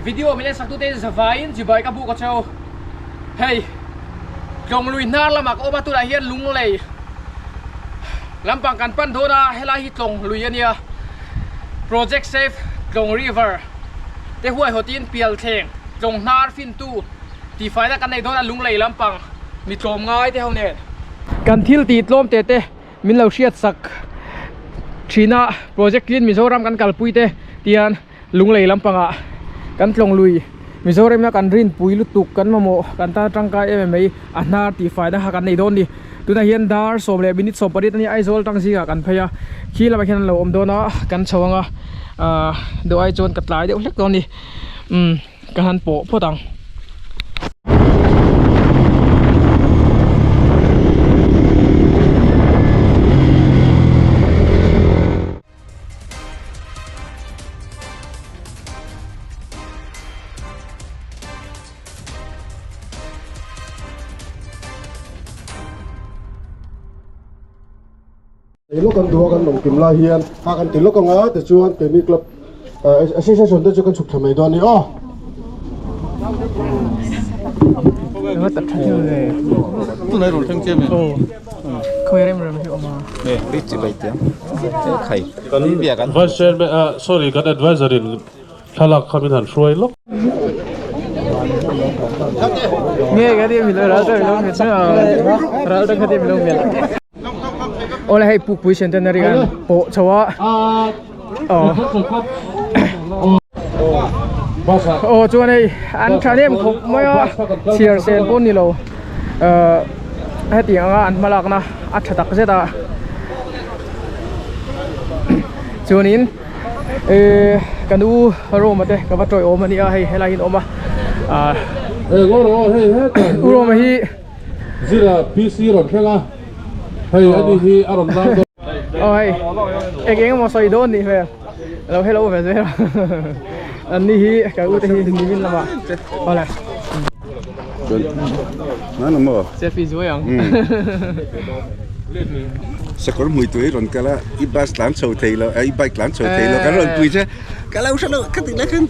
Video min en sak tute zavaiin chibai ka buk a cheu. Hei Tlawng lui hnar lamah ka awm a tunah hian Lunglei lampang kan pan dawn a helai hi Tlawng lui a nia. Project Save Tlawng River te huaihawtin Pialthleng Tlawng hnar fintu tihfaina kan nei dawn a Lunglei lampang mi tlawm ngai te ho nen. Kan thil tih tlawm te te min lo hriat sak thin a Project Clean Mizoram kan kalpui te tihian Lunglei lampangah kan tlawng lui Mizoram a kan rinpui lutuk kan mamawh kan tan tangkai em em mai a hnar tihfaina kha kan nei dawn a ni. Tunah hian dar sawm leh minute 18 a nia Aizawl tang zingah kan phei a khi lamah khian an lo awm dawn a kan chho ang a ahh duh ai chuan ka tlai deuh hlek dawn a ni umm ka han pawh phawt ang. Ei lawk an duh a kan lawm kim lai hian kha kan ti lawk anga tichuan keini club association te chu kan chhuk thla mai dawn a ni aw. Kan Vice Chairman ah sorry kan adviser in thlalak kha min han hruai lawk. Nge ka ti milo ral ta milo mit na ral ta ka ti milo mel. Ole hei pukpui centenary kan pawh chho a. Aw. Aw chuan hei an thahnem khawp mai a chhiar sen pawh ni lo ahh hetiang anga an hmalakna a tha tak zet a chuanin ehh ka nu Roma te ka va tawiawm a nia hei helai hi an awm a ahh u Roma hi. Zira PC rawn thleng a hei ani hi a rawn lang dawn. Aw hei eng eng emaw sawi dawn nih hmel lo hello ve zel an ni hi ka u te hi nimin lamah awle Nana maw selfie zuai ang Sakawr hmui tur hi rawn kal a i bus tlan chho thei lo i bike tlan chho thei lo kan rawn pui che ka lo hre lo ka ti lek in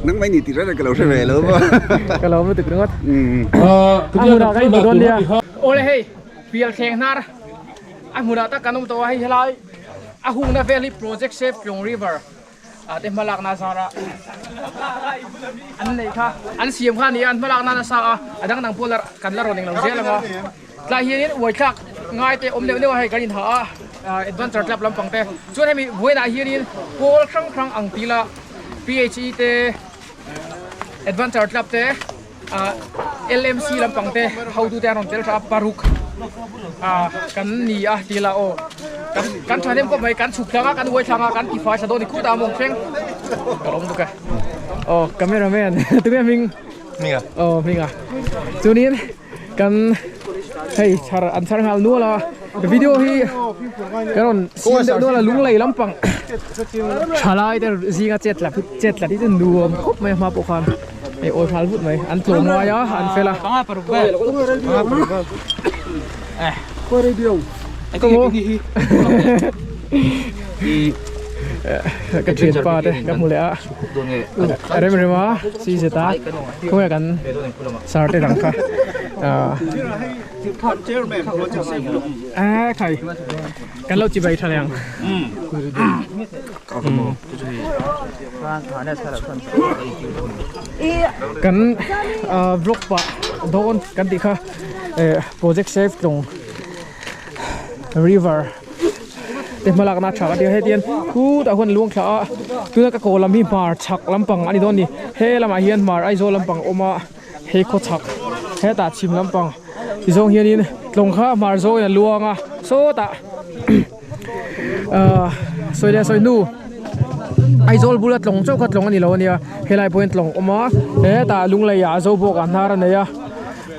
nangmah ni tih reng ka lo hre ve lo maw ka lo hmu tuk ringawt a hmunah kan inhmu dawn nia awle hei pial thleng hnar A hmunah tak kan awm tawh a, hei helai a hungna vel hi Project Save Tlawng River ah te hmalakna zara an neih kha an siam kha a ni a, an hmalakna nasa a, a dang dang pawh la kan la rawn englo zel ang a, tlai hianin uaithlak ngai te awm neuh neuh a hei kan inhah a, Adventure Club lampang te chuan hemi vawiinah hianin pawl hrang hrang ang tih la PHE te Adventure Club te. LMC lampang te hotu te an rawn tel tha a paruk kan ni a tih lah aw kan thahnem khawp mai kan chhuk tlang a kan uai thlang a kan tifai thla dawn ni khut a mawng thleng ka lawm tuk e aw cameraman tunge hming Hminga aw Hminga chuanin kan hei chhar an chhar nghal nual a video hi ka rawn siam deuh nual a lunglei lampang thalai te zinga chet tla chet tla hi chu nuam khawp mai a hma pawh khan. Hei awi nghal vut mai an tlawm ngai a an fel a ka thian pa te ka hmu leh a rem rem a si zet a khawnge kan sir te dang kha a khai kan lo chibai tha leh ang. Kan vlog pah dawn kan tih kha project save tlawng river te hma lakna tha ka ti a heti hian khutah huan luang thla a tuna ka kaw lam hi hmar chhak lampang a ni dawn a ni he lamah hian hmar Aizawl lampang a awm a he khaw chhak hetah chhim lampang ti zawng hianin tlawng kha hmar zawngin a luang a sawtah ahh sawi leh sawi hnu Aizawl bula tlawng chauh kha tlawng a ni lo a nia helai pawh hian tlawng a awm a hetah Lunglei ah Zobawk ah hnar a nei a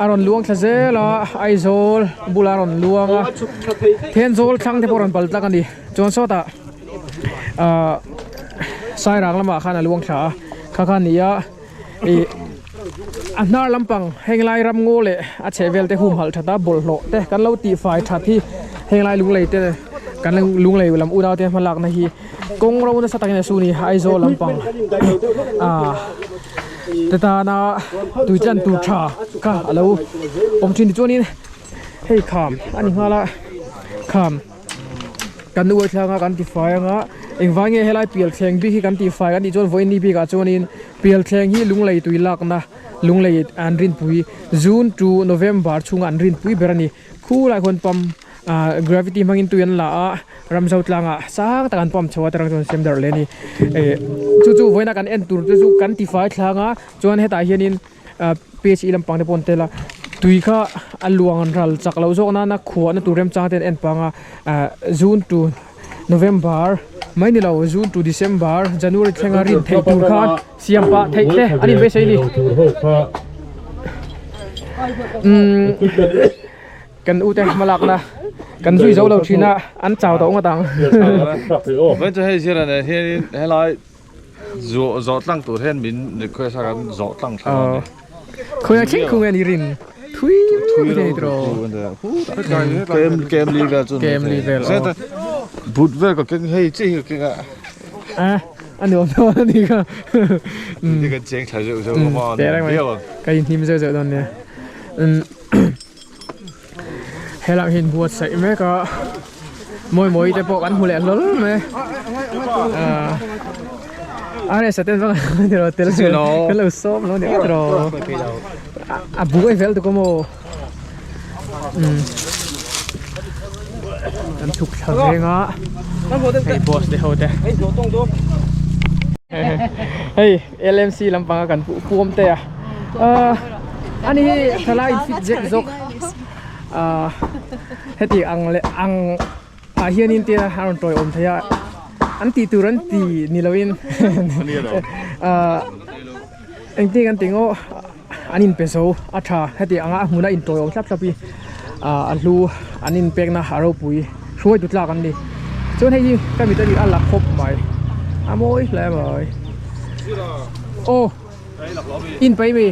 a rawn luang thla zel a Aizawl bulah a rawn luang a Thenzawl thlang te pawh a rawn pal tlak a ni chuan sawtah ahh Sairang lamah khan a luang thla a kha kha a ni a. Ih a hnar lampang heng lai ram ngaw leh a chheh vel te humhalh that a bawlhhlawh te kan lo tih fai that hi heng lai lunglei te kan lunglei lam unau te hma lakna hi kawng ro nasa takin a su ni Aizawl lampang ah. te tana tui chan tur tha kha a lo awm thin tichuanin hei kham a ni nghal a kham kan nu thlanga kan tifai anga engvai nge helai pial thleng bik hi kan tifai kan tih chuan vawiin ni bikah chuanin pial thleng hi lunglei tui lakna lunglei an rinpui june to november chhunga an rinpui ber a ni khulai khuan pump ah gravity hmangin tui an la a ramzo tlangah sang tak an pump chho a tarang chuan siam darh leh a ni eh chu chu vawiina kan en tur te chu kan tifai thlang a chuan hetah hianin ah phe lampang te pawh an tel a tui kha a luang ral chak loh zawk nana khuahna tur remchang te an en pang a ah june to november mai ni lo june to december january thlenga rin theih tur khan siam pah theih te an inbeisei a ni umm. Kan ute hmalakna kan zui zo lo thin a, an chau tawh ngawt ang. Vawiin chu hei zira nen hianin helai zawh zawh tlang tur hian min request a kan zawh tlang thla a ni. Khawiah thleng khung nge ni rin thui thui ni tiraw. Kem kem li vel chu. Kem li vel aw. But vel ka keng hei chi hi ka keng a. A a nuam dawn a ni kha. Ni kan cheng thla zeuh zeuh a maw. Tereng mai. Ka inhnim zeuh zeuh dawn nia. Helai hi an buatsaih mek a mawi mawi te pawh kan hmu leh hlawl mai a RS a ten vang a ni tel kan lo sawm lo ni tiraw a buai vel tuk a maw kan chhuk thla veng a hei boss te ho te hei LMC lampanga kan puam te a ani hi thalai in fit zek zawk heti ang leh ang ah hianin te a rawn tawi awm thei a an tih tur an ti ni loin engtin an ti ngaw an inpe zo a tha heti anga a hmuna intawi awm thlap thlap hi a hlu an inpekna a ropui hruaitu tlak an ni chuan hei hi ka mit a nih a la khawp mai a mawi hle mai aw in pai mi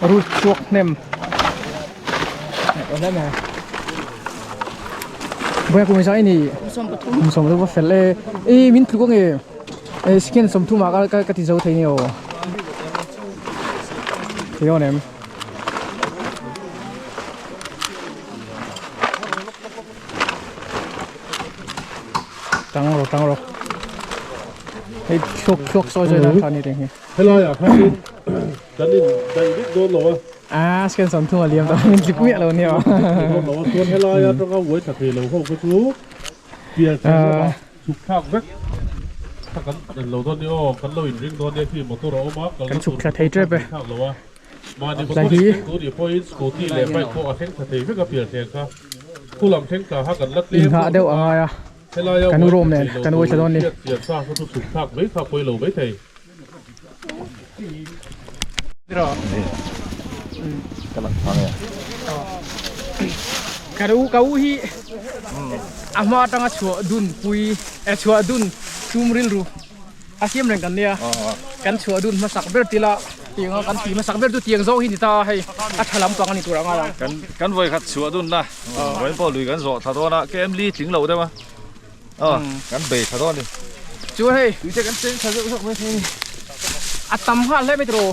rut chhuak hnem Boya kum sai ni kum som pathum fel e e min tluk ange e second 30 ah ka ka ti zo thei ni aw thei awn em tang ro tang ro hei thluak thluak sawi sawi na tha ni reng hi helai ah khan kan in daih vek dawn lo a. A scan 30 a liam tawh min tlik miah lo nia. Dawn lo a chuan helai atanga uai tha thei lo ho kha chu pian thei lama chhuk thlak vek kha kan en lo dawn nia aw kan lo in ring dawn nia khi motor a awm a kalna tur chhuk thla thei tep e. Thlak lo a mahni motor in thleng tur nih pawhin scooty leh bike pawh a thleng thla thei vek a pian thleng kha khu lam thleng tla kha kan la tlem Inghah deuh a ngai a helaia kan uai room tha nen thei lo kan uai thla tur dawn ni. hriat chian sa kha chu chhuk thlak mai kha pawi lo mai thei. Ka u hi a hma atanga chhuah dun pui eh chhuah dun tum rilru a siam reng kan nia kan chhuah dun hmasak ber tila tianga kan ti hmasak ber chu tiang zawng hi ni ta hei a tha lampang a ni tur a ngai ang. Kan kan vawi khat chhuah dun na vawiin pawh lui kan zawh thla dawn a kem li tling lo deuh a. Aw, kan bei tha dawn ni. Chuan hei. Tuite kan cheng tha zeuh zeuh mai thei ni. A tam nghal hle mai tiraw.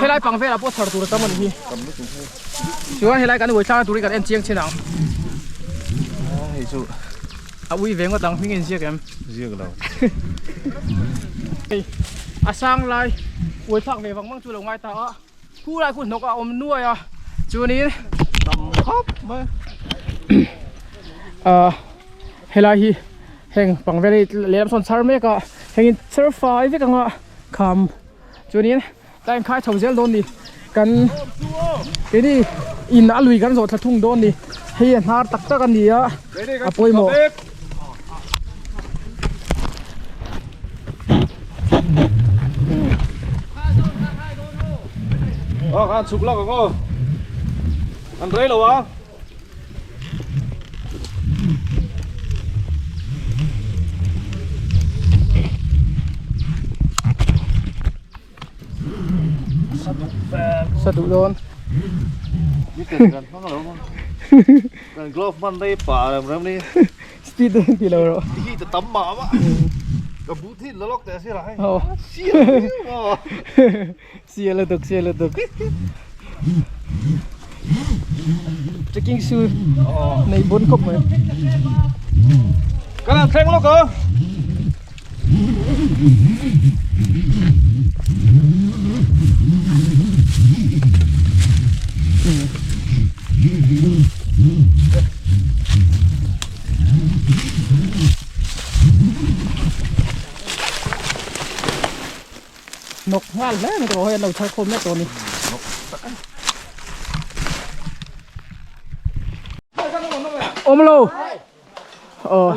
Helai pang velah pawh chhar tur a tam a ni hi. Tam lutuk hei. Chuan helai kan uai thlakna turin kan en chiang chin ang. Hei chu. A ui ve ngawt ang hming in ziak em? Ziak lo. Hei a sang lai uai thlak ve vang vang chu lo ngai ta a. Khu lai khu hnawk a awm nuai a chuanin tam khawp mai ah helai hi heng pang vel hi lehlam sawn chhar mek a heng in chhar fai vek anga kham chuanin tlai in khai chho zel dawn ni kan keini in a lui kan zawh thla thung dawn ni hei a hnar tak tak a ni a a pawimawh. Ờ, an chhuk lawk ang aw. An rei lo ang. Sa duh dawn. Kan glove man dei pa rem rem ni. Speed ti lo rawh. Speed a tam mah mah. Ka bu thin la lawk teh a sir a hei. Sial viau a. Sial lutuk sial lutuk. Trekking shoe nei bun khawp mai. Ka lo thleng lawk a. Nok nghal hle mai tawh hei an lo chhar khawm mek tawh a ni. Awm lo. Aw.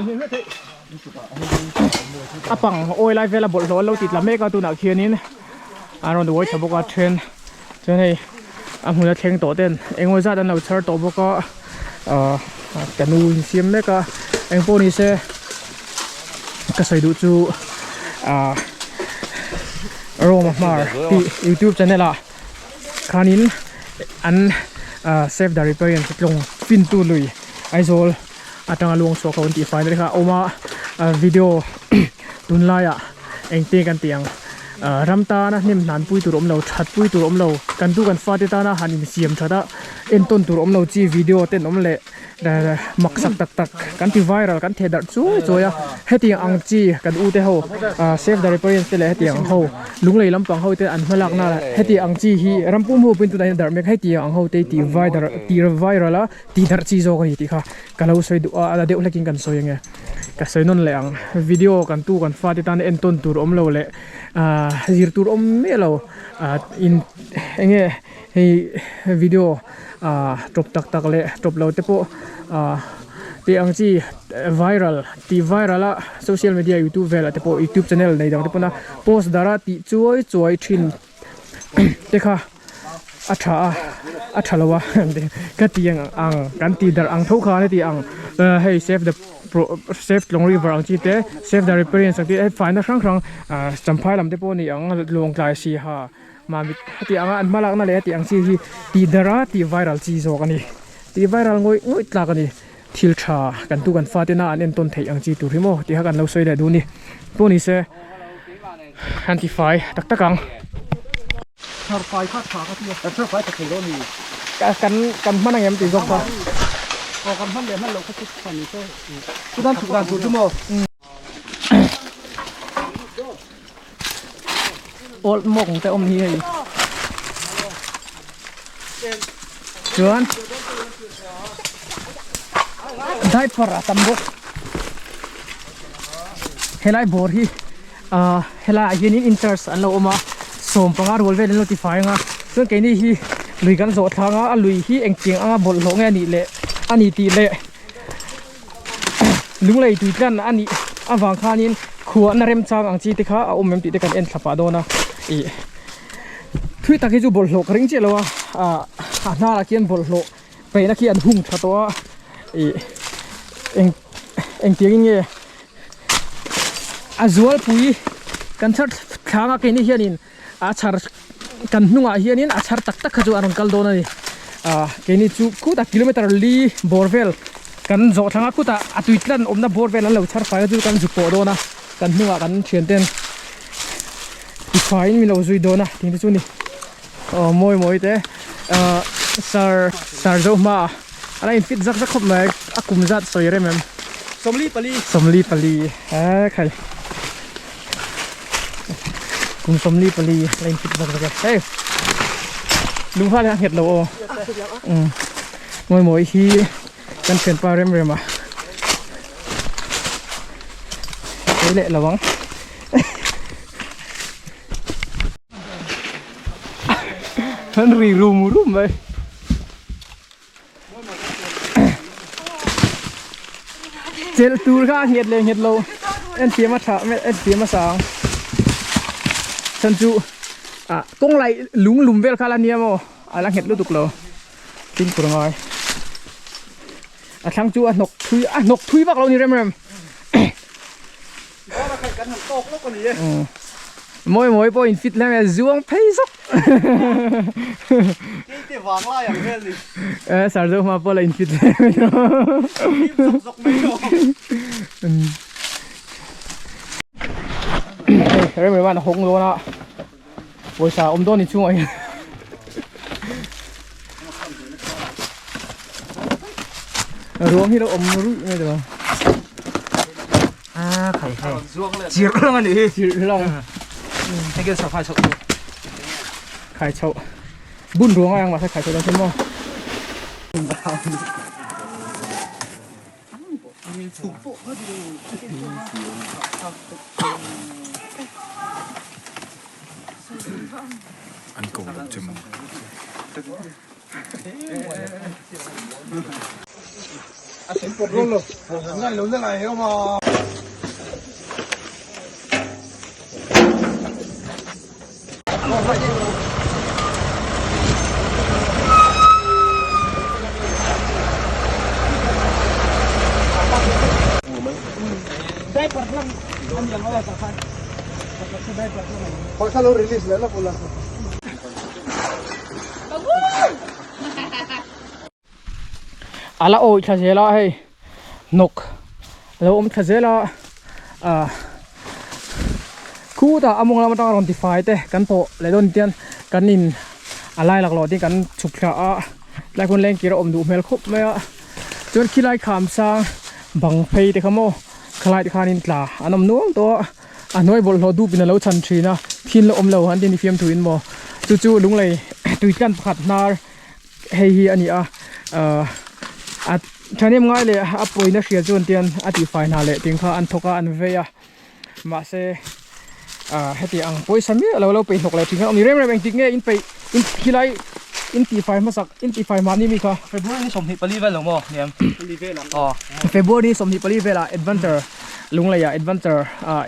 A pang awi lai vela bawlhhlawh an lo ti tla mek a tunah khianin an rawn uai thla bawk a then chuan hei a hmun a thleng tawh ten engemaw zat an lo chhar tawh bawk a ahh ka nu in siam mek a engpawh ni se ka sawi duh chu ahh Roma hmar tih youtube channel ah khanin an save the riparian te tlawng fintu lui Aizawl atanga luang chhuak ho an tih fai na te kha a awm a video tunlaiah engte kan tih ang ram tana hnem hnan pui tur awm lo that pui tur awm lo kan tu kan fate tana han insiam that a entawn tur awm lo chi video te an awm leh mak sak tak tak kan ti viral kan theh darh chuai chuai a hetiang ang chi kan u te ho save the riparians te leh hetiang ang ho lunglei lampang ho te an hma lak na hetiang ang chi hi rampum ho pawhin tunah hian a darh mek hetiang ang ho te hi ti viral a ti darh chi zawk a ni tih kha ka lo sawi duh a a la deuh hlekin kan sawi ange ka sawi nawn leh ang video kan tu kan fate tan entawn tur awm lo leh ahh zir tur awm miah lo ahh in enge hei video ahh tawp tak tak leh tawp lo te pawh ahh tih ang chi viral tih viral a social media youtube velah te pawh youtube channel nei dang te pawn a post darh a tih chuai chuai thin te kha a tha a a tha lo a ka ti ang ang kan ti darh ang tho khan heti ang hei save the save tlawng river ang chi te save the riparians ang chi te faina hrang hrang champhai lam te pawh a ni ang lawngtlai si ha mamit heti anga an hmalak na leh heti ang chi hi tih darh a tih viral chi zawk a ni tih viral ngawih ngawih tlak a ni thil tha kan tu kan fate na an entawn theih ang chi tur hi maw tih kha kan lo sawi leh duh a ni pawh ni se han ti fai tak tak ang. Thar fai kha tha ka ti a. Kan thar fai tha thei lo a ni. Kan kan hman ang em tih zawk kha. Aw kan hman leh hman loh kha chu tha ni se. Chutan chhuk dan tur chu maw. Old mawng te awm hi hei. Chuan diaper a tam bawk. Helai bawr hi ah helai ah hianin interest an lo awm a 15 rual vel an lo ti fai ang a chuan keini hi lui kan zawh thlang a a lui hi engtiang anga bawlhhlawh nge a nih leh a ni tih leh lunglei tui tlan a nih avang khanin khuahna remchang ang chi te kha a awm em tih te kan en thla pah dawn a ih thui tak hi chu bawlhhlawh ka ring chiah lo a ah a hnarah khian bawlhhlawh peihna khi an hung tha tawh a ih eng engtiangin nge a zualpui kan chhar thlanga keini hianin a chhar kan hnungah hianin a chhar tak tak kha chu a rawn kal dawn a ni ah keini chu khutah kilometer li bawr vel kan zawh thlanga khutah a tui tlan awmna bawr vel an lo chhar fai a chu kan zuk pawh dawn a kan hnungah kan thian ten ti faiin min lo zui dawn a tih te chu a ni aw mawi mawi te ah sir sir zo hmaah a la in fit zak zak khawp mai a kum zat sawi rem em 24 24 he khai. Kum 24 la in fit zak zak e hei lungha leh a nghet lo aw um mawi mawi hi kan thianpa rem rem a ei leh lo ang an ri rum rum mai. Chelh tur kha a nghet leh nghet lo en thiam a tha en thiam a sang chhan chu ah kawng laih lung lum vel kha la nia maw a la nghet lutuk lo tin tur ngai a thlang chu a hnawk thui a hnawk thui vak lo ni rem rem. Mawi mawi pawh in fit hle mai a zuang phei zawk. Keite vang lai ang vel ni. Eh sar zo hma pawh la in fit hle mai. Zawk zawk mai lo. rem rem a hawng dawn a pawisa awm dawn ni chungah hian ruang hi lo awm ruih mai tawh a khai hei chirh lang ani hi chirh lang hei khian safai chhoh tur khai chhoh bun ruang a ang mahse khai chhoh dawn chuan maw An ko lo che maw? A la awih thla zel a hei hnawk a lo awm thla zel a ah khutah a mawng lam atanga rawn tifai te kan pawh leh dawn tian kan in a lai laklawh te kan chhuk thla a tlai hun lengkir a awm duh hmel khawp mai a chuan khilai kham sang bang phei te kha maw khalai te khanin tla an awm nual tawh a a hnuai bawlhhlawh dup in a lo chhan thin a thil la awm lo an ti ni fiam thuin maw chu chu lunglei tui tlan pakhat hnar hei hi a ni a ahh a thahnem ngai leh a pawina hria chuan tian a tihfai hna leh ting kha an thawk a an vei a mahse ahh heti ang pawisa miah lo lo peih hnawk leh thin kha a awm ni rem rem engtik nge in peih in khilai in tihfai hmasak in tihfai mahni mi kha February ni 24 vel lo maw niam aw February 24 velah adventure Lungleiah adventure ah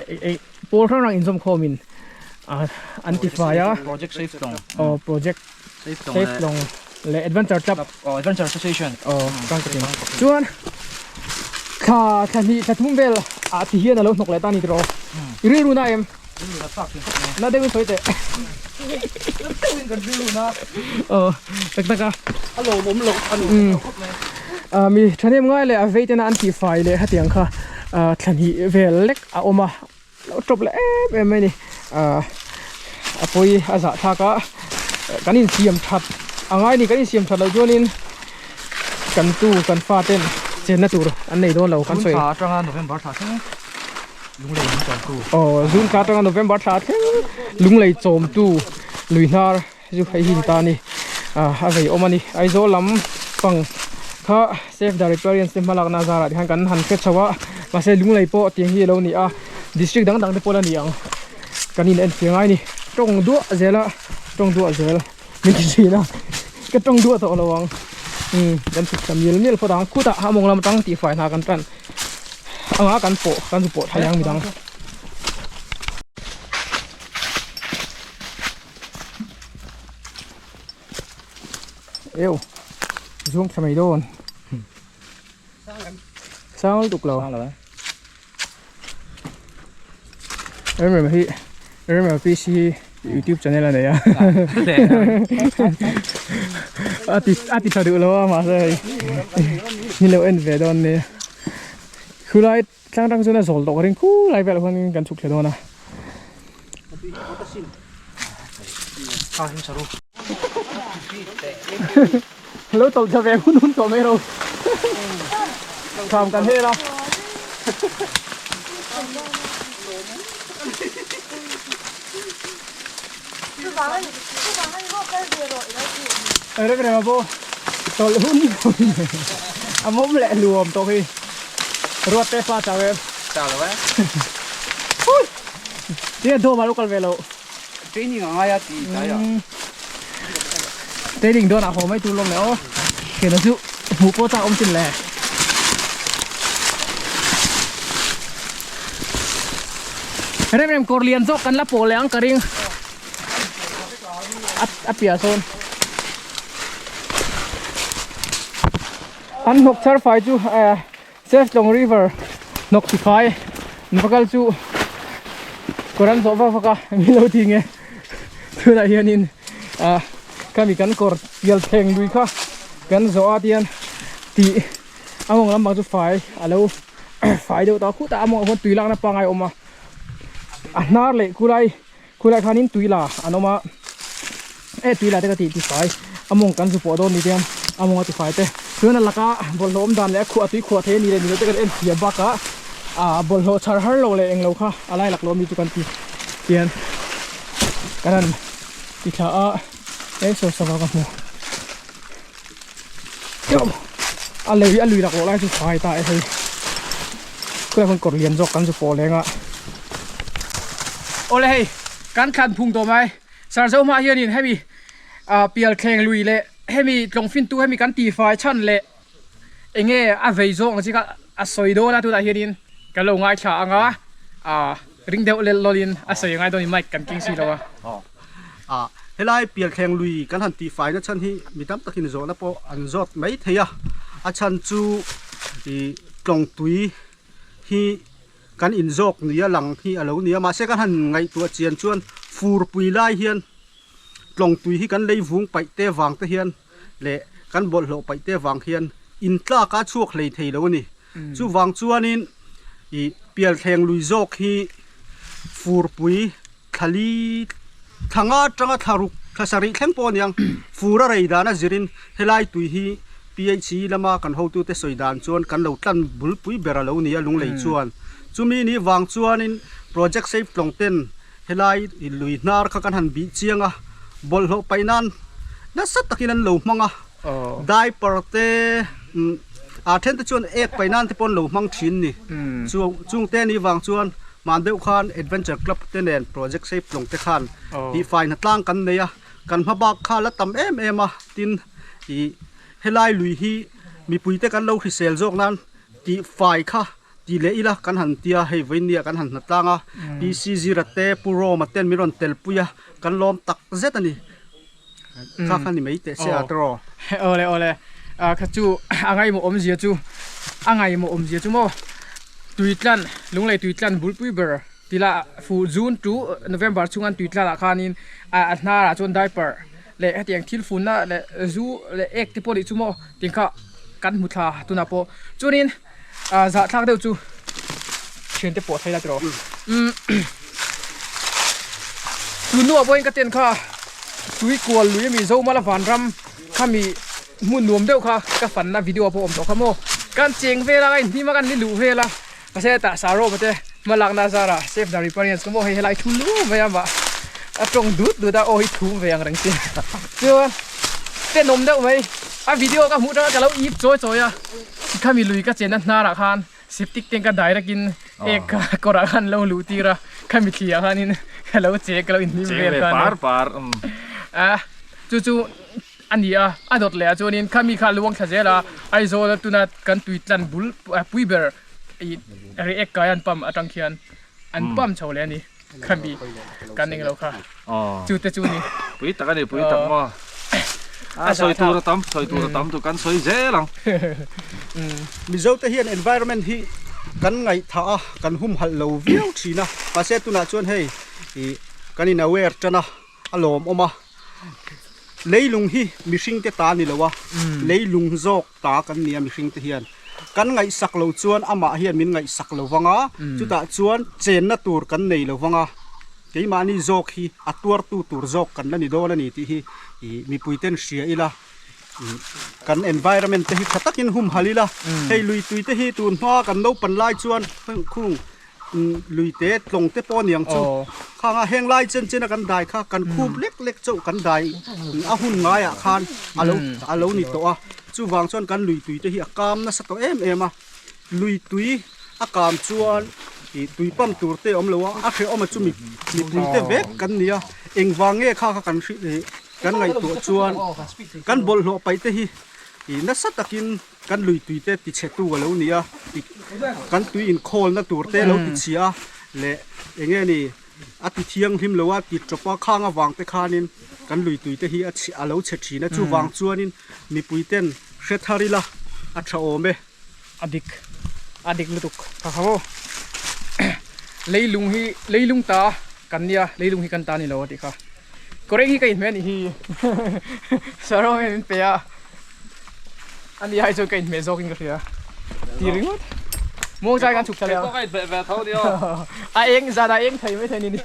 pawl hrang hrang inzawm khawmin ah an tifai a project safe tlawng aw project safe tlawng safe tlawng leh adventure club aw adventure association aw hrang ka tin chuan thla thla hnih thla thum vel ah ti hian alo hnawk leh ta a ni tiraw i rilru na em rilru na chak thin khawp mai na deuhin sawi teh na deuhin kan rilru na aw tak tak a a lawmawm loh a ni khawp mai ah mi thahnem ngai leh a vei tena an tihfai leh hetiang kha ah thla hnih vel lek a awm a lo tawp leh em em mai a ni ah a pawi a zah thlak a kan insiam that a ngai a ni kan insiam that loh chuanin kan tu kan fa ten chenna tur an nei dawn lo kan sawi June thla atanga November thla thleng lunglei min chawmtu aw June thla atanga November thla thleng lunglei chawmtu lui hnar chu hei hi ni ta a ni ah a vei awm a ni Aizawl lam pang kha save the riparians te hmalakna a zarah te khan kan han hre chho a mahse lunglei pawh tiang hi a lo ni a district dang dang te pawh la ni ang kan in enfiah ngai a ni tawng duah zel a tawng duah zel min ti thin a ka tawng duah tawh lo ang umm kan chhuk ta mial mial phawt ang khutah a mawng lam atang tihfai hna kan tan anga kan pawh kan zu pawh thlai ang midang. Eo zuang thla mai dawn sang lutuk lo rem rem hi rem rem PC hi youtube channel a nei a a ti a ti tha duh lo a mahse hei ni lo en ve dawn nia khulai Tlang tang chuan a zawl tawh ka ring khu lai velah khuan kan chhuk thla dawn a. Lo tawlh thla ve hun hun tawh mai ro. Tham kan hel a. Rem rem a pawh tawlh hun a mawm leh luam tawh hi ruat te pa chau em chau lo e hui tinge dawm ah lo kal ve loh training a ngai a ti tlai ah training dawn ah haw mai tur lawm leh aw thian a chu hmuh pawh chak awm chin le Rem rem kawr lian zawk kan la pawh leh ang ka ring a piah sawn an hnawk char fai chu eh Seftlawng river hnawk ti fai an va kal chu kawr an zawh vak vak a min lo ti nge tunah hianin ah khami kan kawr pial thleng lui kha kan zawh a tihian tih a mawng lampang chu fai a lo fai deuh ta khut a a mawngah khuan tui lakna pangngai a awm a. A hnar leh khulai khulai khanin tui la an awm a e tui la te ka tih tifai a mawng kan zu pawh dawn ni tiang a mawng a tifai te chuan a laka bawlhhlawh awm dan leh a khuah tui khuah thei a ni leh ni lo te kan en thiam bakah ah bawlhhlawh chhar har lo leh englo kha a lai lak lo ami chu kan ti tian kan han ti thla a e saw sava ka hmu a lei a lui lak loh lai chu fai ta e hei khulai hmun kawr lian zawk kan zu pawh leng a awle hei kan thlan phung tawh mai sarzo hmaah hianin hemi ah pial thleng lui leh hemi tlawng fin tu hemi kan tih fai chhan leh enge a vei zawk ang chi kha a sawi dawn a tunah hianin kan lo ngaithla ang a ah ring deuh lel lawlin a sawi angai dawn in mic kan keng si lo a. Ah helai pial thleng lui kan han tih fai na chhan hi mi tam takin zawhna pawh an zawt mai thei a a chhan chu ih tlawng tui hi kan in zawk nia lang hi a lo ni a mahse kan han ngaihtuah chian chuan fur pui lai hian tlawng tui hi kan lei vung paih te vang te hian leh kan bawlhhlawh paih te vang hian in tlak a chhuak hlei thei lo a ni. Chuvang chuanin ih pialthleng lui zawk hi furpui thlali thla nga atanga thla ruk thla sarih thleng pawh a ni ang. Fur a rei dan a zirin helai tui hi PHE lama kan hotute sawi dan chuan kan lo tlan bulpui ber a lo ni a lunglei chuan. Chumi ni vang chuanin project safe tlawng ten Helai lui hnar kha kan han bih chiang a, bawlhhlawh paih nan nasa takin an lo hmang a, diaper te a then te chuan ek paih nan te pawh an lo hmang thin ni. Chung te ni vang chuan hman deuh khan Adventure Club te nen Project Safe Tlawng te khan tihfai hna tlang kan nei a, kan hma bak kha la tam em em a, tin ih helai lui hi mipui te kan lo hrisel zawk nan tihfai kha Ti leh ila kan han tia hei vawinia kan han hna tlang a, PC Zira te Pu Roma ten min rawn tel pui a, kan lawm tak zet a ni. Kha kha ni mai teh se a tawh. Awle awle kha chu a ngaimawh awmzia chu a ngaimawh awmzia chu maw Tuitlan Lunglei Tuitlan bulpui ber tila fu June to November chhunga an Tuitlan ah khanin a hnar ah chuan diaper leh hetiang thil funna leh zu leh ek te pawh nih chu maw tih kha kan hmu thla tunah pawh chuanin Ah zahthlak deuh chu thiante pawh thei la tiraw umm tun hnuah pawhin ka ten kha tui kual lui ami Zomala vanram khami hmun nuam deuh kha ka fanna video pawh awm tawh kha maw kan cheng vel a ka inhnim a kan ni luh vel a mahse hetah Sarawma te hmalakna zarah Save the Riparians ka maw hei helai thu lu mai a mah a tawng dut dut a aw hi thum ve ang reng si chuan tenawm deuh mai a video ka hmuh atanga ka lo ip chawi chawi a. Khami lui ka chenna hnarah khan septic tank a direct in ek kha kawrah khan lo luh tir a, khami thli ah khanin ka lo che ka lo inhnim vel khan par par a chu chu a ni a, a dawt leh ah chuanin khami kha luang thla zel a, Aizawl tuna kan tui tlan bul pui ber ih react kai an pump atang khian an pump chho leh a ni khami kan eng lo kha chu te chu ni pui tak a ni pui tak maw a sawi tur a tam sawi tur a tam tu kan sawi zel ang Mizo te hian environment hi kan ngaihthah a kan humhalh lo viau thin a mahse tunah chuan hei ih kan in aware tan a a lawmawm a leilung hi mihring te ta a ni lo a leilung zawk ta kan ni a mihring te hian kan ngaihsak lo chuan amah hian min ngaihsak lo vang a chutah chuan chenna tur kan nei lo vang a keimahni zawk hi a tuartu tur zawk kan la ni dawn a ni tih hi ih mipui ten hria ila kan environment te hi tha takin humhalh ila hei lui tui te hi tun hma kan naupang lai chuan khung lui te tlawng te pawh aniang chu khang a heng lai chen chen a kan dai kha kan khup lek lek chauh kan dai a hun ngaiah khan a lo a lo ni tawh a chuvang chuan kan lui tui te hi a kam nasa tawh em em a lui tui a kam chuan ih tui pump tur te a awm lo a a hrehawm a chu mi mipui te vek kan ni a engvang nge kha kha kan hrih ih kan ngaihtuah chuan kan bawlhhlawh paih te hi ih nasa takin Kan lui tui te ti chhe tu a lo ni a, kan tui inkhawlna tur te lo ti chhia a leh eng nge ni a ti thianghlim lo a ti tawp a khang avang te khanin kan lui tui te hi a chhe a lo chhe thin a chuvang chuanin mipui ten hre thar ila a tha awm e. A dik a dik lutuk ka kha maw leilung hi leilung ta kan nia leilung hi kan ta ni lo a tih kha kawreng hi ka inhmeh a nih hi Sarawng hian min pe a. Ani ai chuan ka inhmeh zawkin ka hria ti ringawt. Muang chang kan chhuk thla leh ang. Ka inhmeh ve tho ni aw. A eng zan a eng thei mai thei ni ni.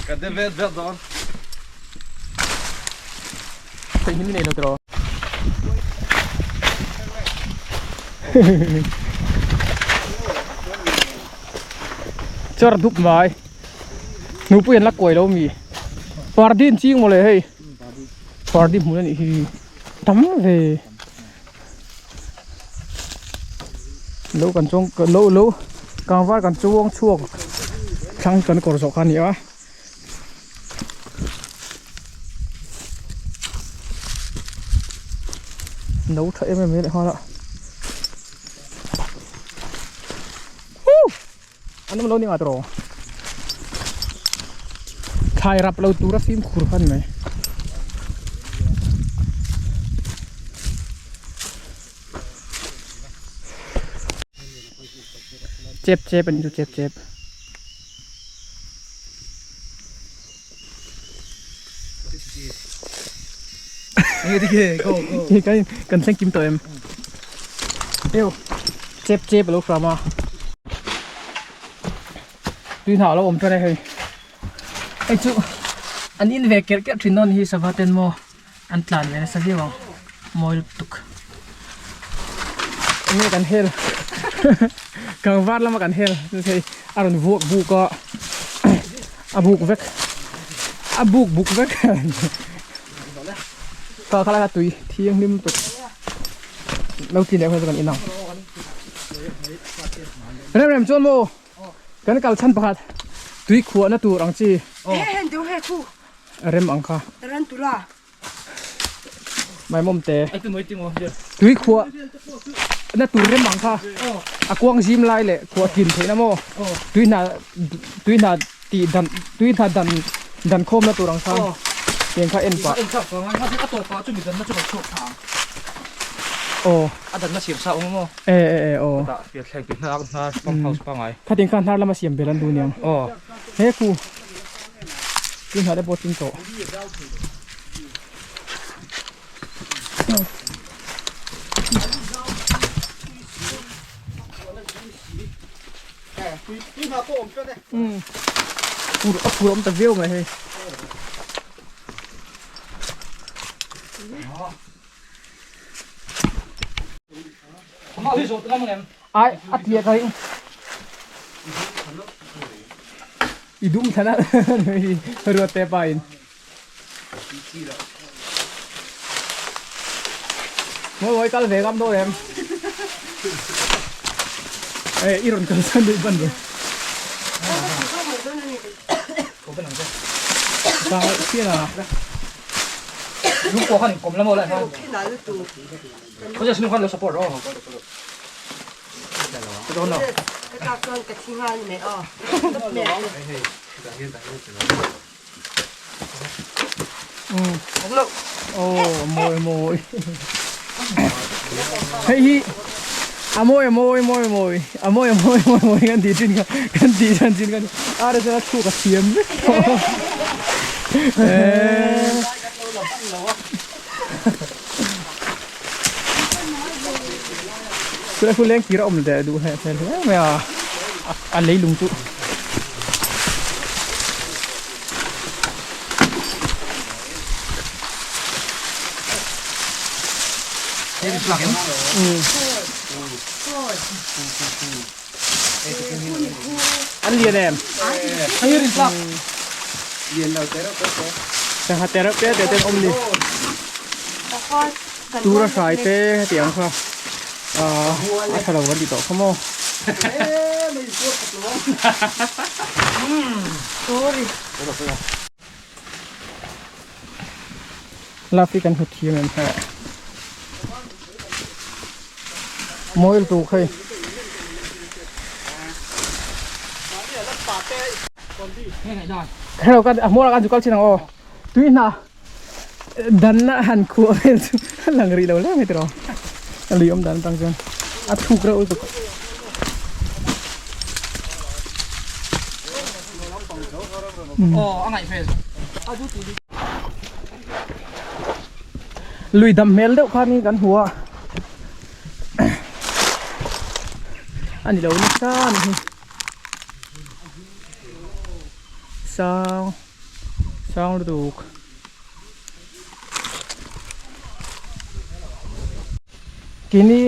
Ka de vet vet dawn. Thei him nei lo tiraw. Char dup mai. Nupui an la kuai lo mi. Pardi an ching mawle hei. Pardi hmun a nih hi. Tam ve. Lo kan chuang lo lo kangvar kan chuang chhuak thlang kan kawr zawh kha a ni a. No tha em em mai leh nghal a. An awm lo ni ngat rawh. Thlai rap lo tura fimkhur kha a ni mai. Chep chep a nih chu chep chep. Kan thleng kim tawh em? Eo chep chep a lo hram a tui hnah a lo awm tan e hei hei chu an in ve kerh kerh thin dawn hi sava ten maw an tlan ve nasa viau ang mawi lutuk enge kan hel kangvar lama kan hel hei a rawn vuak buk a a buk vek a buk buk vek ka khalai kha tui thianghlim lutuk lo ti leh kha chu kan in ang rem rem chuan maw kan kal chhan pakhat tui khuahna tur ang chi rem ang kha Maimawm te tui khuah na tur rem ang kha a kuang zim lai leh khuah tlin theih na maw tui hna tui hna tih dan tui hna dan dan khawm na tur ang kha tiang kha en pah aw e e e aw khatiang kha hnar lama siam bel an duh aniang he khu. Tui hnah te pawh ching tawh. Phur a phur awm ta viau mai hei. Ai a tliah ka ring. I dum than a ruat te pa in. Mawi mawi kal ve ngam dawn em. Ê i rawn kal san deuh ban ve. Sang phian a. Lung pawh khan inkawm la maw lai khan. Khaw chu khan lo support rawh. Ka dawn lo. Ka tlak chuan ka thi nghal ni mai aw. Awm lo. Oh, mawi mawi. Hei hi a mawi a mawi mawi mawi a mawi a mawi mawi mawi kan tih thin kha kan tih than thin kha a resa a chhuk a thiam vek tawh. Eh. Chulai khu leng kir a awm leh duh hmel hmel hle mai a a leilung chu. An lian em? Sangha te reuh te te ten awm ni. Tura hrai te hetiang kha ah a tha lo kan ti tawh kha maw. Love hi kan hmu thiam em heh. Mawi lutuk hei. Hello kan a hmuar ah khan chu kal chin ang aw. Tui hna danna han khuah vel chu a lang rih lo hle mai tiraw. A lui awm dan atang chuan a thuk reuh lutuk. Lui dam hmel deuh khan kan hmu a. a ni lo nasa a ni hi sang sang lutuk kini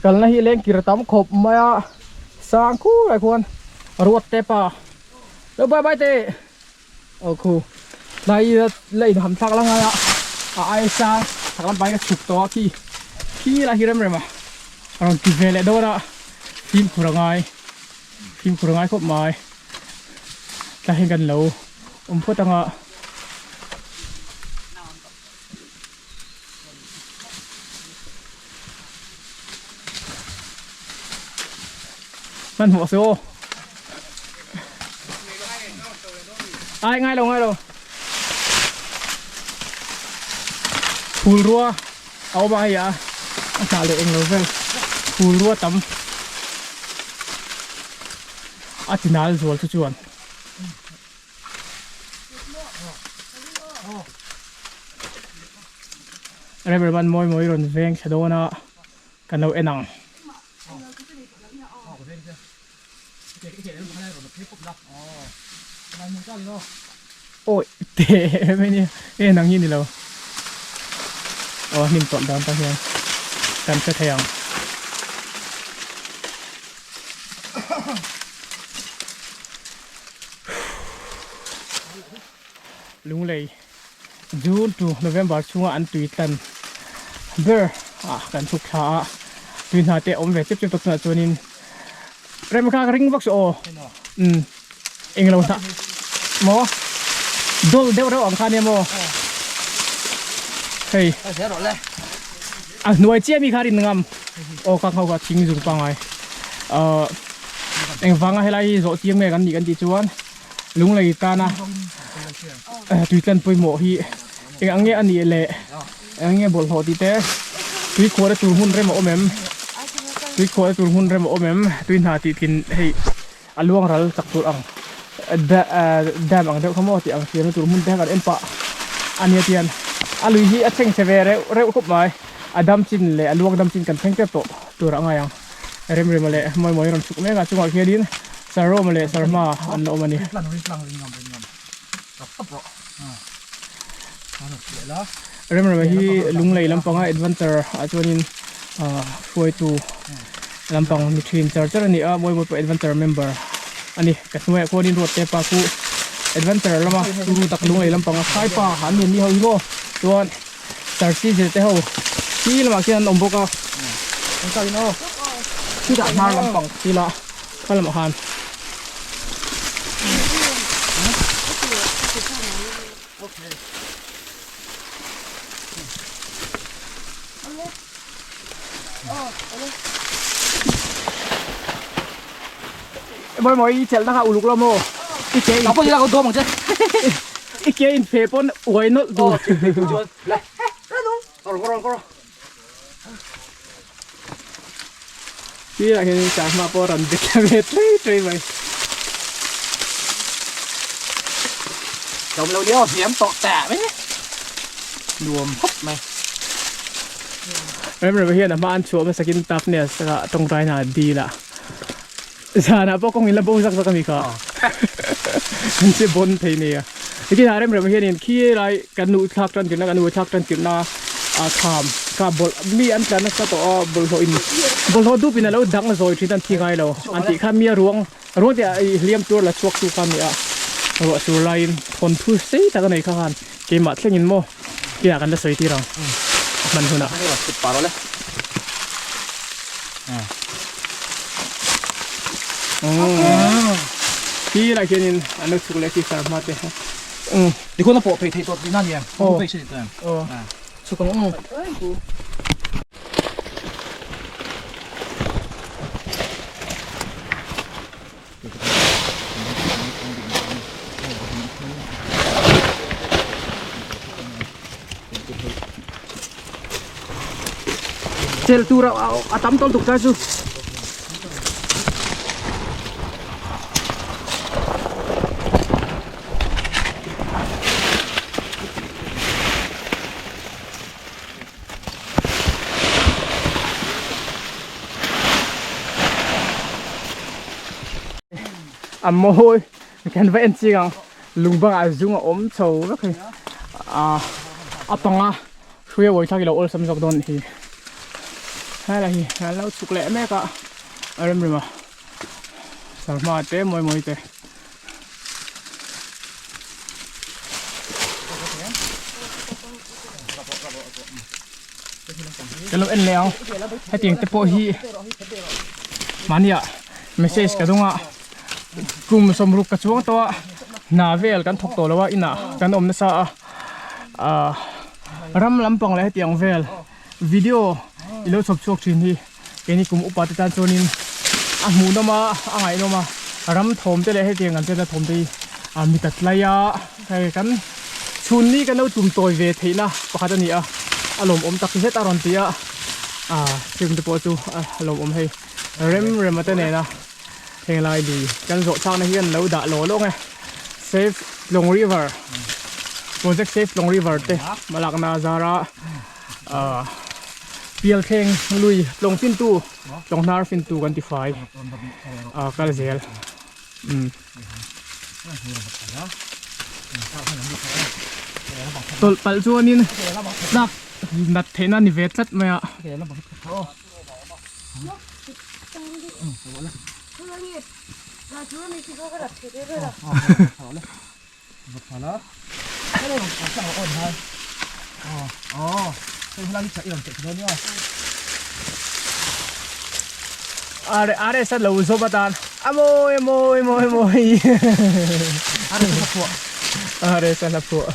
kalna hi leng kir tam khawp mai a sang khur ah khuan ruat te pa lo bye bye te aw khu tlai la in ham thlak la ngai a a ai sang chhak lam pahin ka chhuk tawh a khi khi lah hi rem rem a a rawn ti ve leh dawn a fimkhur a ngai fimkhur a ngai khawp mai tlai hian kan lo awm phawt ang a. Hmanhmawh se aw. Ai ngai lo ngai lo. Phul rua a awm a hei a a hnah leh englo vel phul rua tam a ti nal zual chu chuan. Reverend mawi mawi rawn veng thla dawn a kan lo en ang. Awi teh em a nia en ang hi ni lo aw hnim tawlh dan pah hian kan hre thei ang. Lunglei June to November chhunga an tui tlan ber ah kan chhuk thla a tui hna te a awm ve chep chep tawh tunah chuanin rem kha ka ring vak chu aw umm englo hnah maw dawl deuh reuh ang kha nia maw hei a hnuai chiah mi kha rin ngam aw ka nghauh kha thing zung pangai ahh engvanga helai hi zawh chiang nge kan nih kan tih chuan Lunglei tana tui tlan pawimawh hi eng ang nge a nih leh eng ang nge bawlhhlawh tih te tui khuah na tur hmun rem a awm em tui khuah na tur hmun rem a awm em tui hna tih tlin hei a luang ral chak tur ang dam ang deuh kha maw tih ang siamna tur hmun te kha kan en pah a nia tian a lui hi a chheng chhe ve reuh reuh khawp mai a dam chin leh a luang dam chin kan thleng tep tawh tur a ngai ang. Remrema leh Mawimawi rawn chhuk mek a chungah khianin Saroma leh Sarma an la awm a ni. Remrema hi Lunglei lampanga adventure ah chuanin hruaitu lampang ni thin char char a ni a, Mawimawi pawh adventure member a ni. Ka hnuaiah khuanin Ruatte pa khu adventure lama turu tak Lunglei lampanga Saipa an ni an ni ho hi maw chuan Tarsi zir te ho khi lamah khian an awm bawk a chutah hnar lampang thil a kha lamah khan Mawi mawi i chelh na kha uluk lo maw i ke in i ke in feh pawn uai nawlh tur Tirah hian chahma pawh a rawn bet thla ve tlei tlei mai. Tlawm lo nia hniam tawh ta mai nuam khawp mai. Remrema hian a hma an chhuah hmasakin toughness a tawngtai hna dil a. Zanah pawh kawng in la bo zak zak a ni kha. An che bawn thei nia. Nikinah rem rem hianin khi lai kan nuh thlak tan tirhna kan nuh thlak tan tirhna a kham kha bawlh mi an tla nasa tawh a bawlhhlawh in bawlhhlawh dup in a lo dang zawi thin an thi ngai lo an tih kha mi a ruang ruang tih ah hliam tur la chhuak tu kha a ni a ruah sur laiin thawnthu sei tak a nei kha khan keimah thlengin maw kinah kan la sawi tir ang hman hunah. Khi lai khianin an lo chhuk leh khi sar hma te Tikhuan a pawh phei theih tawh tihna a ni em? Aw. Phei se tih em? Aw. Chhuk ang aw. Chel tur a tam tawlh tuk chai chu. A mawi kan va en ching ang lung bangah zung a awm chho vek hei ah a panga hrui a uai thlak ilo awlsam zawk dawn hi helai hi an lo chhuk leh mek a a rem rem a sarhma te mawi mawi te. Ka lo en leh ang hetiang te pawh hi mahnia message ka dawng a kum sawmruk ka chuang tawh a hna vel kan thawk tawh lo a inah kan awm nasa a ah ram lampang leh hetiang vel video i lo chhawp chhuak thin hi keini kum upa te tan chuanin a hmuhnawm a a ngaihnawm a ram thawm te leh hetiang kan chenna thawm te hi a mi ta tlai a hei kan chhunni kan lo tum tawi ve theihna pakhat a ni a a lawmawm tak zet a rawn ti a ah chung te pawh chu a lawmawm hei rem rema te nena heng lai lui kan zawh chakna hi an lo dah law lawng e save tlawng river project save tlawng river te hmalakna zara ah pial thleng lui tlawng fintu tlawng hnar fintu kan ti fai ah kal zel umm tawlh palh chuanin tlak nat theihna a ni ve tlat mai a. Are are sa lo zawp atan a mawi a mawi mawi mawi are sa hla phuah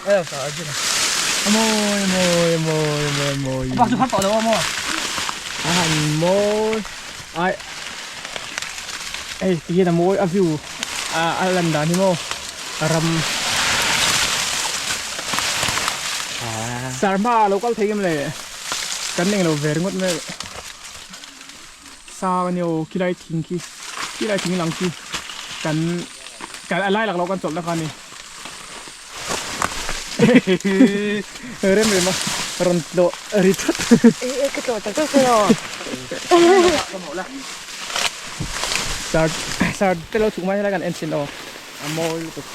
a mawi mawi mawi mawi mawi a han mawi ai hei ti hian a mawi a view a lan dan hi maw ram sar hma a lo kal thei em le kan eng lo ve ringawt mai sang a ni aw khilai thing khi khilai thing lang khi kan kan a lai lak loh kan chawlhna kha a ni rem rem a rawn tlawh ri thut ka tlawh tak tak che aw sar sar te lo chhuk mai helai kan en thin aw a mawi lutuk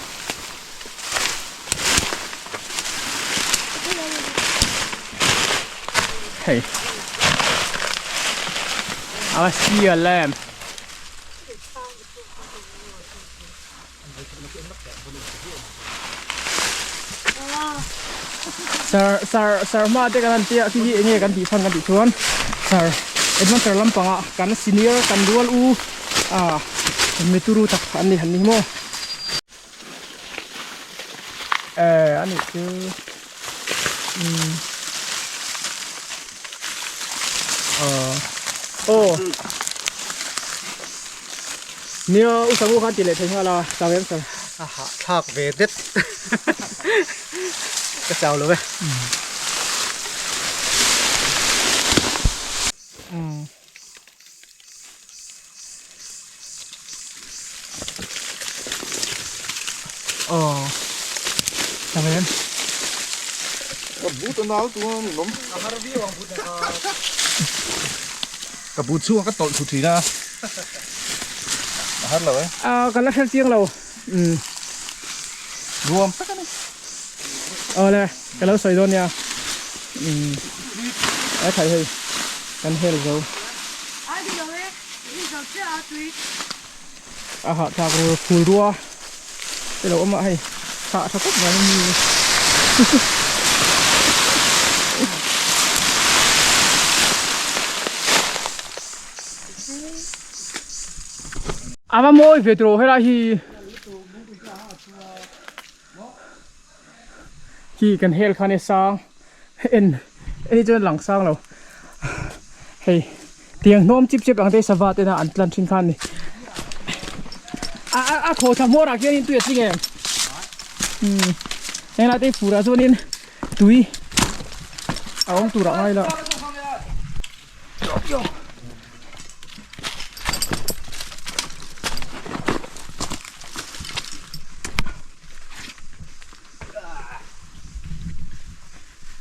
hei a sial em Sir sir sir hma te kan han tia khi hi enge kan tih chhan kan tih chuan sir adventure lampangah kan senior kan rual u ah mituru tak an ni han ni maw eh ani chu um aw Nia u Samu khan ti leh thei nghal a, chau em sir? A hahthlak ve det ka chau lo e. Aw chau em? Ka but a nau tu a min awm. Ka but chhungah ka tawlh thu thin a, a har lo e. A ka la hre chiang lo. Umm. Nuam tak a ni. Awle, ka lo sawi dawn nia. Umm. A thai hei, kan hel zo. A hahthlak ru phul rua te lo awm a hei thah tha khawp mai mi a va mawi ve tawh helai hi khi kan hel khan e sang en en hi chuan lang sang lo hei tiang hnawm chip chip ang te sava tena an tlan thin khan ni a a a khaw thla hmawr ah khianin tui a tling em umm heng lai te hi fur ah chuanin tui a awm tur ah ngai la.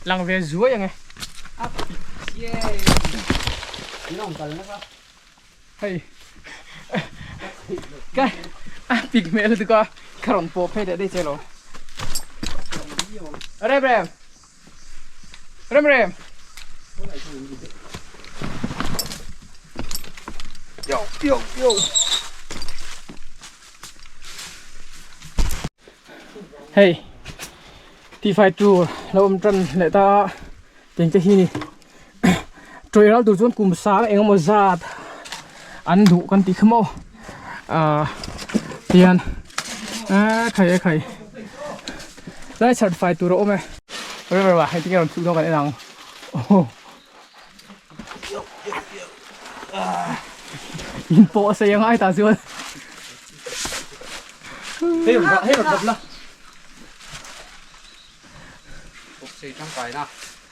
Lang ve zuai ang e. Hei. Ka A pik hmel lutuk a ka rawn pawh phei leh daih che lo. Rem rem. Rem rem. Yo yo yo. Hei tifai tur lo awm tan leh ta a teng te hi ni tawih ral tur chuan kum sang eng emaw zat an duh kan tih kha maw ah tihian eee khai e khai lai chhar fai tur a awm e river ah hei tinge rawn chhuk dawn kan en ang aw in pawh a sei a ngai tah chuan hei rawn dap la.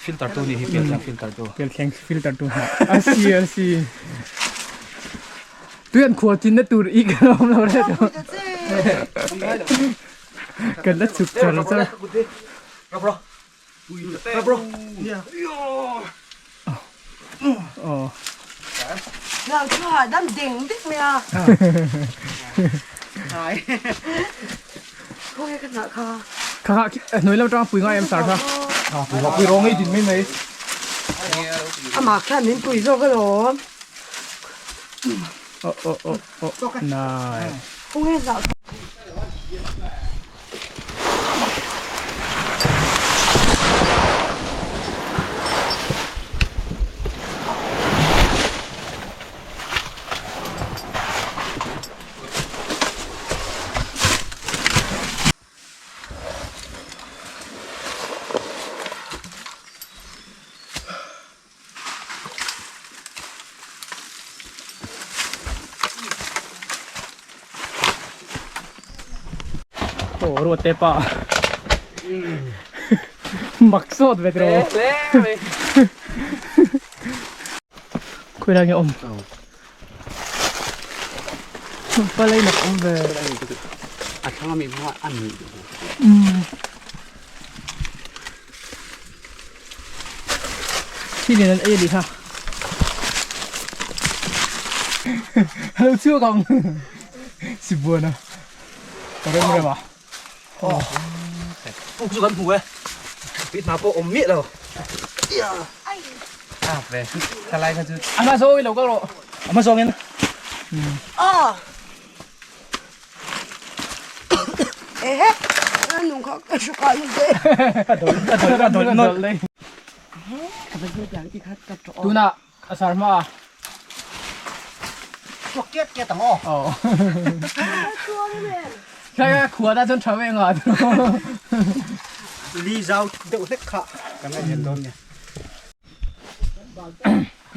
Filter tu ni hi pial thleng filter tu. Pial thleng filter tu hna. A si a si. Tuian khua chin na tur i kan awm lo re tu. Kan la chuk char char. Oh. Lang chu ha dam ding dik mai a. Ai. Khawnge ka hnah kha. Kha kha hnuai lam tang pui ngai em sar kha. Pui pui rawng ei din mai mai. Amah khan min pui zawk alawm. Oh oh oh oh. Nice. Khawnge hnah kha. Aw ruat te pa mak sawt ve tiraw khawi lai nge awm palai nak awm ve a thlang ami hma a ni Thil in an ei a nih kha. Hello chhuak ang. Sibuana. Ka rem rem a. Puk chu kan hmu e. Tui hna pawh awm miah lo. A ve. Ka lai kha chu. A hma zawng in lo kal rawh. A hma zawng in. Aw. Ehe, nung kha ka hru kai te. A dawlh a dawlh a dawlh. Tuna a sar hma a. Tuak ket ket ang aw. Aw. Khai khua ta chuan tha ve nga. Li zau deuh hlek kha kan la en dawn nia.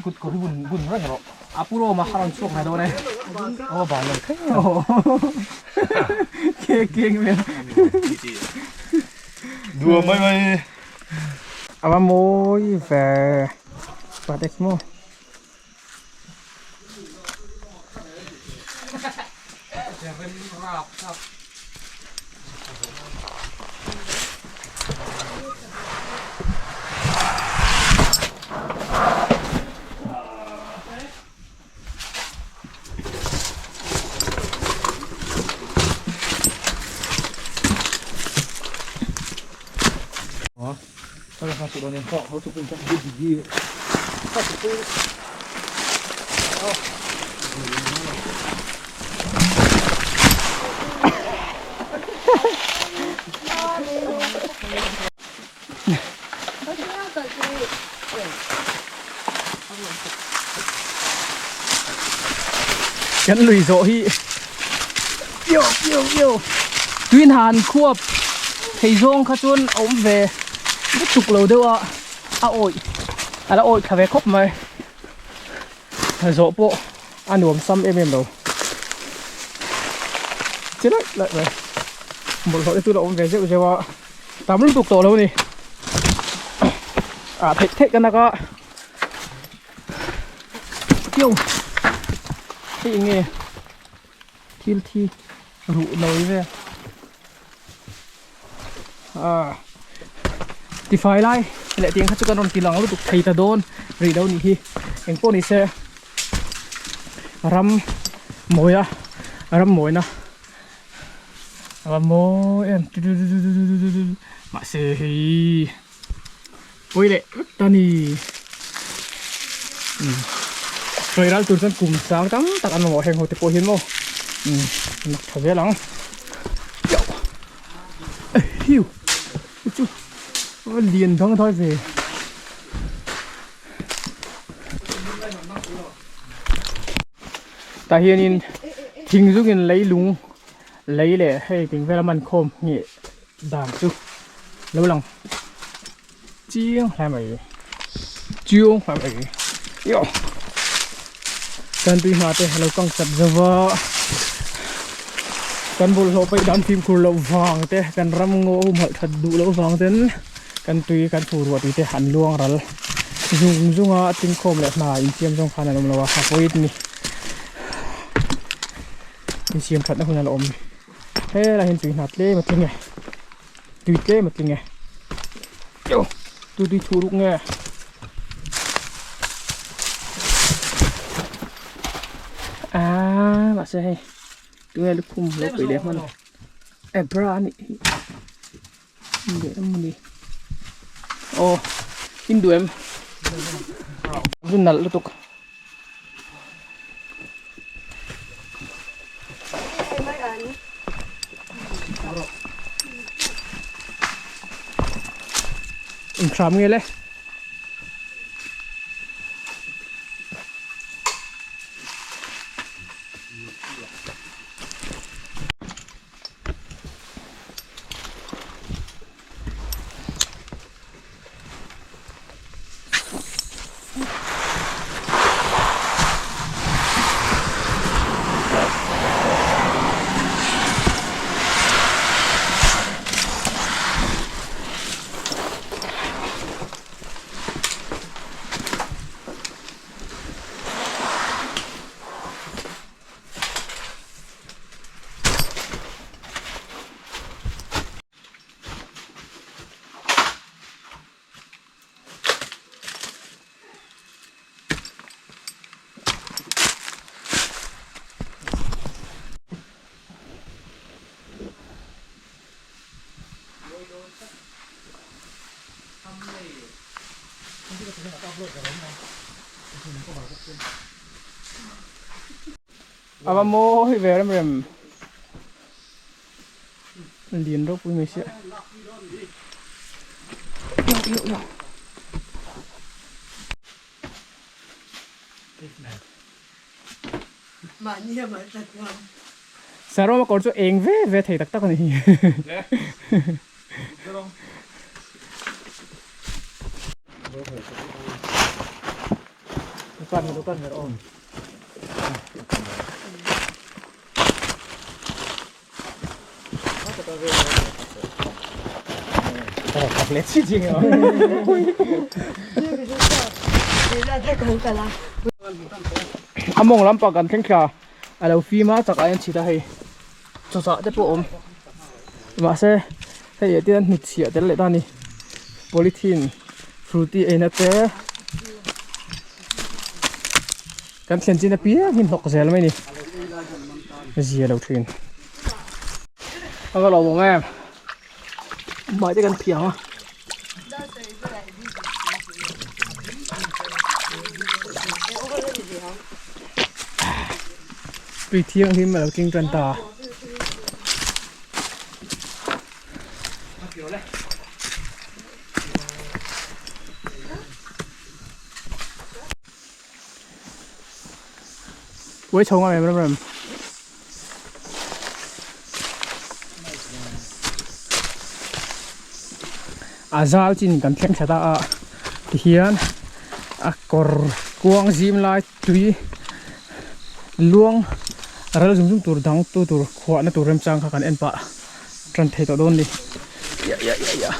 Kut kawr hi bun bun reng rawh. A pu Roma a rawn chhuak mai dawn e. Aw bal lo thei. Ke keng vel. Dua mai mai. Ava mawi ve. Patek maw. Kan lui zawh hi yo yo yo tuin han khuap thei zawng kha chuan a awm ve lutuk lo deuh a a awih a la awih thla ve khawp mai zawh pawh a nuam sam em em lo chi laih laih mai bawlhhlawh te chu la awm ve zeuh zeuh a tam lutuk tawh lo a ni ah theih theih ka nak a yo hei eng nge thil thi ruh nawi vel ah tifai lai leh tiang kha chu kan rawn ti lang lutuk thei ta dawn rih lo nih hi engpawh ni se ram mawia ram mawina. A va mawi em mahse hei pawi leh vek ta ni sawi ral tur chuan kum sang tam tak an mamawh heng ho te pawh hian maw nak tha zel ang hiu chu a lian dang dai ve. Tah hianin thing zungin leilung lei leh hei ting vela man khawm ngheh dan chu lo lang chiang hle mai chiang hle mai ioh kan tui hma te alo kang chat zo va kan bawlhhlawh paih dan fimkhur loh vang te kan ram ngaw humhalh that duh loh vang ten kan tui kan fur ruah tui te an luang ral zung zung a tingkhawm leh hna insiam zawng khan an awm lo a a pawi a ni insiam thatna hun a la awm helai hian tui hna tlem a tling e tui tlem a tling e tu tui chhuh ruk nge ah mahse hei tunge lukhum lo pui leh hman ebra a nih hi. Aw in duh em chu nalh lutuk inhram nge le. A va mawi ve rem rem lian ropui mai sia yo yo yo Saroma kawr chu eng ve ve thei tak tak a ni A mawng lampang kan thleng thla a lo fim a chak ah hian chhit a hei chawchah te pawh a awm mahse hei ah te hian hnutchhiah tel leh ta a ni polythene frutty eina te kan thlen chin apiang hi hnawk zel mai a ni zia lo thin a va lawm awm em hmai te kan phiang a. Tui thianghlim a lo tling tan ta. Uai chho ngam em rem rem. A zal chin kan thleng thla ta a tihian a kawr kuang zim lai tui luang ral zum zum tur dang tu tur khuahna tur remchang kha kan en pah tan thei tawh dawn a ni ya ya ya ya.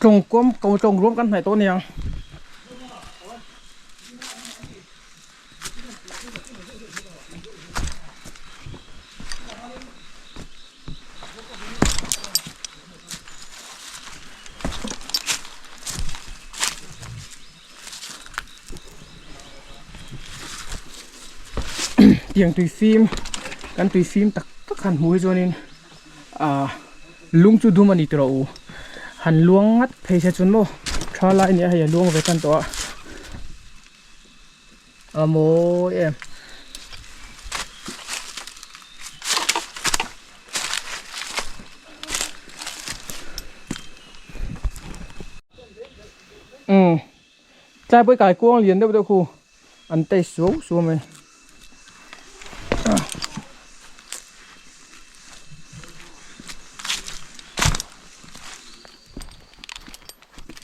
Tlawng kuam ko tlawng ruam kan hnaih tawh aniang. Tiang tui fim kan tui fim tak tak han hmuh hi chuanin ah lung chu dum a ni tawh u han luang ngat phei se chuan maw tha lai a nia hei a luang ve tan tawh a a mawi em. Umm tlai pawh i kai kuang lian deuh deuh khu an taste suau suau mai.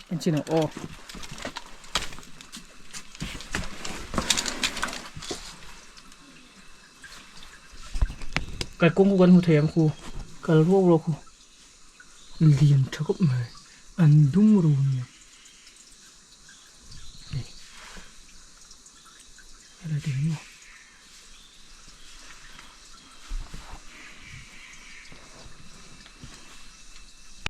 Anh chị nào ô cái cung của gần hồ thèm khu cái ruốc ruốc khu liền cho gấp mày ăn đúng rồi nhỉ.